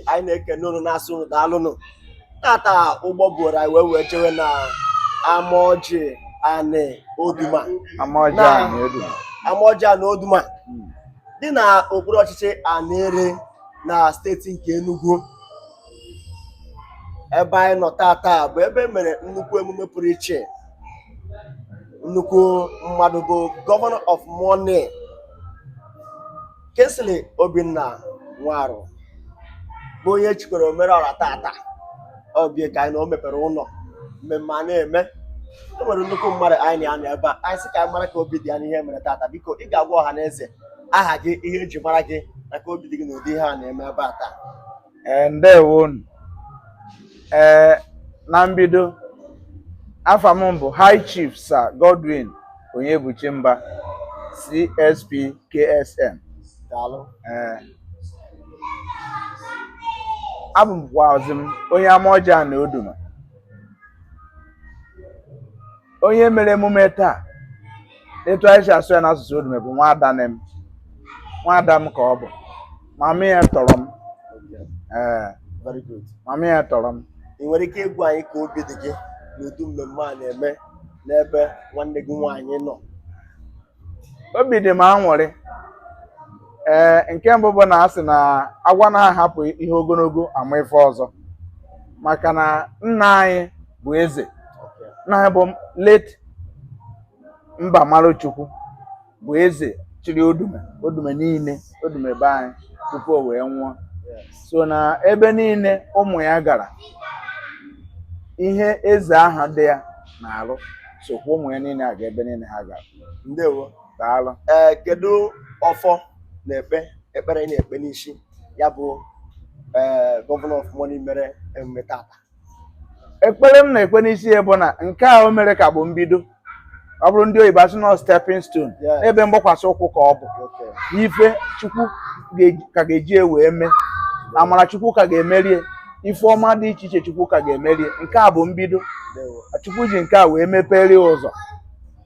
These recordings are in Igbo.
Anyị na-ekene unu, na-asị unu daalụnụ. Tata ụgbọ buoro anyị wee wee jewe na Amọjị Anị Oduma. Amọjị Na- Anị Oduma. Amọjị Anị Oduma dị na okpuru ọchịchị Aninri na steeti nke Enugu. Ebe anyị nọ tata bụ ebe e mere nnukwu emume pụrụ iche. Nnukwu mmadụ bụ Governor of Money, Kingsley Obinna Nwarụ, bụ onye chikwara omere ọra tata ọbịa ka anyị na o mepere ụlọ mmemme a na-eme. E nwere nnukwu mmadụ anyị na-anọ ebe a. Anyị sị ka anyị mara ka obi dị ya n'ihe mere tata. Biko, ị ga-agwa ọha na eze aha gị, ihe eji mara gị, na ka obi dị gị n'ụdị ihe a na-eme ebe a taa. Ee, ndewonu. Ee, na mbido, afa m bụ High Chief Sir Godwin Onyebuchi Mba, CSP KSN. Daalụ. Ee, abụkwazi m onye Amọjị Anị Oduma. Onye mere emume taa, etu anyị si asụ ya n'asụsụ Odume, bụ nwa ada nne m, nwa ada m ka ọ bụ. Mama ya tọrọ m. Ee. Very good. Mama ya tọrọ m. Ị nwere ike ịgwa anyị ka obi dị gị n'ụdị mmemme a na-eme n'ebe nwanne gị nwaanyị nọ? Obi dị m aṅụrị. Ee, nke mbụ bụ na a sị na agwọ na-ahapụ ihe ogologo ama ife ọzọ, maka na nna anyị bụ eze. Nna anyị bụ late Mba Marochukwu bụ eze chịrị Odume, Odume niile, Odume be anyị, tupu o wee nwụọ. So na ebe niile ụmụ ya gara, ihe eze ahụ dị ya na-arụ sokwa ụmụ ya niile aga ebe niile ha gara. Ndewo. Daalụ. Ee, kedu ọfọ na-ekpe ekpere ị na-ekpe n'isi ya bụ ee Governor of Money mere emume tata? Ekpere m na-ekpe n'isi ya bụ na nke a o mere ka bụ mbido. Ọ bụrụ ndị oyibo asị na stepping stone, ebe mgbakwasị ụkwụ ka ọ bụ. Ife Chukwu ka ga-eji wee mee amara, Chukwu ka ga-emerie ife ọma dị iche iche, Chukwu ka ga-emerie. Nke a bụ mbido. Chukwu ji nke a wee mepere ụzọ,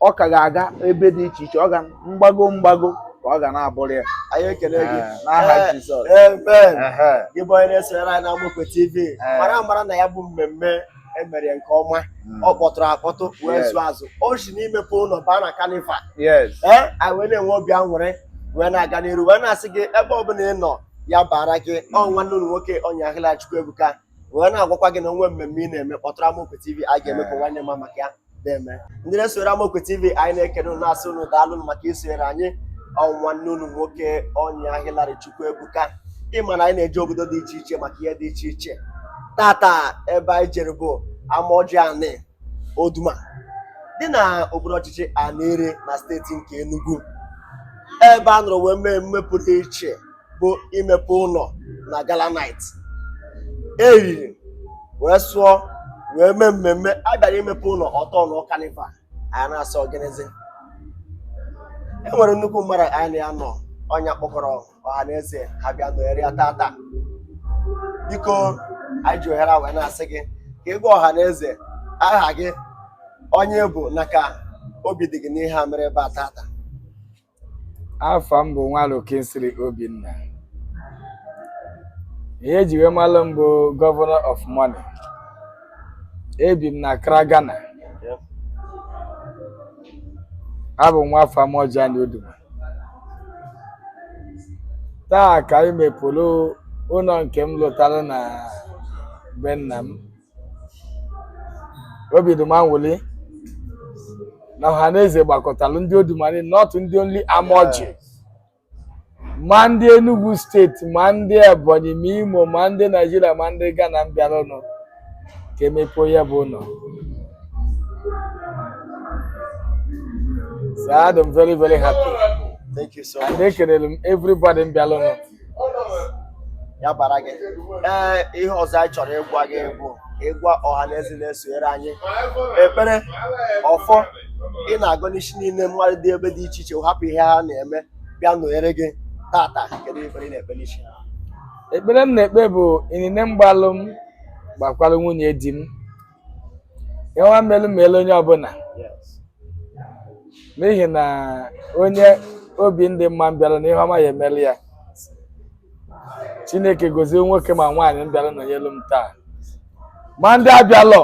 ọ ka ga-aga ebe dị iche iche, ọ ga mgbago mgbago ka ọ ga na-abụrụ ya. Anyị ekele gị. N'aha Jizọs. Amen. Gị bụ onye na-esonyere anyị na Amokwe TV, mara amara na ya bụ mmemme emere nke ọma, ọ kpọtụrụ akpọtụ wee zụọ azụ. O si n'imepe ụlọ baa na carnival. Ee, anyị wee na-enwe obi aṅụrị wee na-aga n'iru, wee na-asị gị, ebe ọbụla ị nọ, ya bara gị. Ọ nwanne unu nwoke Ọnya Ahịla Chukwuebuka wee na-agwakwa gị na onwe mmemme ị na-eme, kpọtụrụ Amokwe TV, anyị ga-eme ka nwanne ma maka ya na-eme. Ndị na-esonyere Amokwe TV, anyị na-ekene unu, na-asị unu daalụ maka isonyere anyị. Ọ nwanne unu nwoke Ọnya Hillary Chukwuebuka. Ịma na anyị na-eje obodo dị iche iche maka ihe dị iche iche. Tata ebe anyị jere bụ Amọjị Anị Oduma dị na okpuru ọchịchị Aninri na steeti nke Enugu, ebe a nọrọ wee mee emume pụrụ iche bụ imepe ụlọ na gala night. Eriri wee sụọ wee mee mmemme. A bịara imepe ụlọ ọtọ na carnival, anyị na-asọ ọgịnịzi. E nwere nnukwu mmadụ anyị na ya nọ, ọnya kpọkọrọ ọha na eze ha bịa nọnyere ya tata. Biko, anyị ji ohere a wee na-asị gị ka ị gwa ọha na eze aha gị, onye bụ, na ka obi dị gị n'ihe a mere ebe a tata. Afa m bụ Nwalo Kingsley Obinna. Ihe eji wee malụ m bụ Governor of Money. Ebi m na Accra, Ghana. Abụ m nwafọ Amọjị Anị Oduma. Taa ka anyị mepụrụ ụlọ nke m lụtara na be nna m. Obi dị m anwụlị na ọhaneze gbakọtalụ, ndị Oduma niile, not ndị only Amọjị, ma ndị Enugu steeti, ma ndị Ebonyi, ma Imo, ma ndị Naijiria, ma ndị Ghana bịaranụ ka emepe ya bụ ụlọ. So I'm very very happy. Thank you so and much. Ekelere m everybody bịaranụ. Ya bara gị. Ee, ihe ọzọ anyị chọrọ ịgwa gị bụ ịgwa ọha na eze na-esonyere anyị ekpere ọfọ ị na-agọ n'isi niile mmadụ dị ebe dị iche iche hapụ ihe ha na-eme bịa nọnyere gị tata. Kedu ekpere ị na-ekpe n'isi ha? Ekpere m na-ekpe bụ inine mgbalụ m gbakwalụ nwunye di m ihe ọma melu melu onye ọbụla, n'ihi na onye obi ndị mma bịara na ihe ọma ya emelu ya. Chineke gozie nwoke ma nwaanyị m bịara nọnyelu m taa, ma ndị abịalọ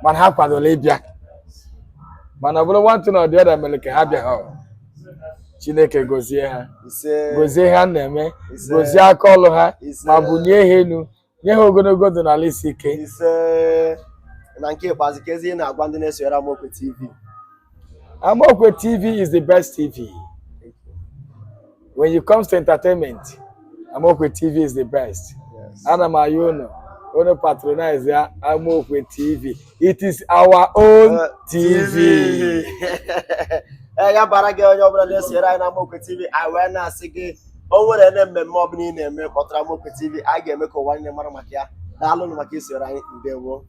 mana ha kwadola ịbịa, mana ọ bụrụ one thing or the other mere ka ha bịa ha. Chineke gozie ha. Ise. Gozie ha na-eme. Ise. Gozie aka ọlụ ha. Ise. Ma bunie ha elu, nye ha ogologo ndụ na ala isi ike. Ise. Na nke ikpeazụ, ka ezi ị na-agwa ndị na-esonyere Amaokwe TV? Amaokwe TV is the best TV. When it comes to entertainment, Amaokwe TV is the best. Ana m ayọ unu, unu patronize ya Amaokwe TV. It is our own TV. Ee, ya bara gị, onye ọbụla na-esonyere anyị na Amaokwe TV. Anyị wee na-asị gị, o nwere ene mmemme ọbụla ị na-eme, kpọtara Amaokwe TV. Anyị ga-eme ka ụwa niile mara maka ya. Daalụnụ maka isonyere anyị. Ndewo.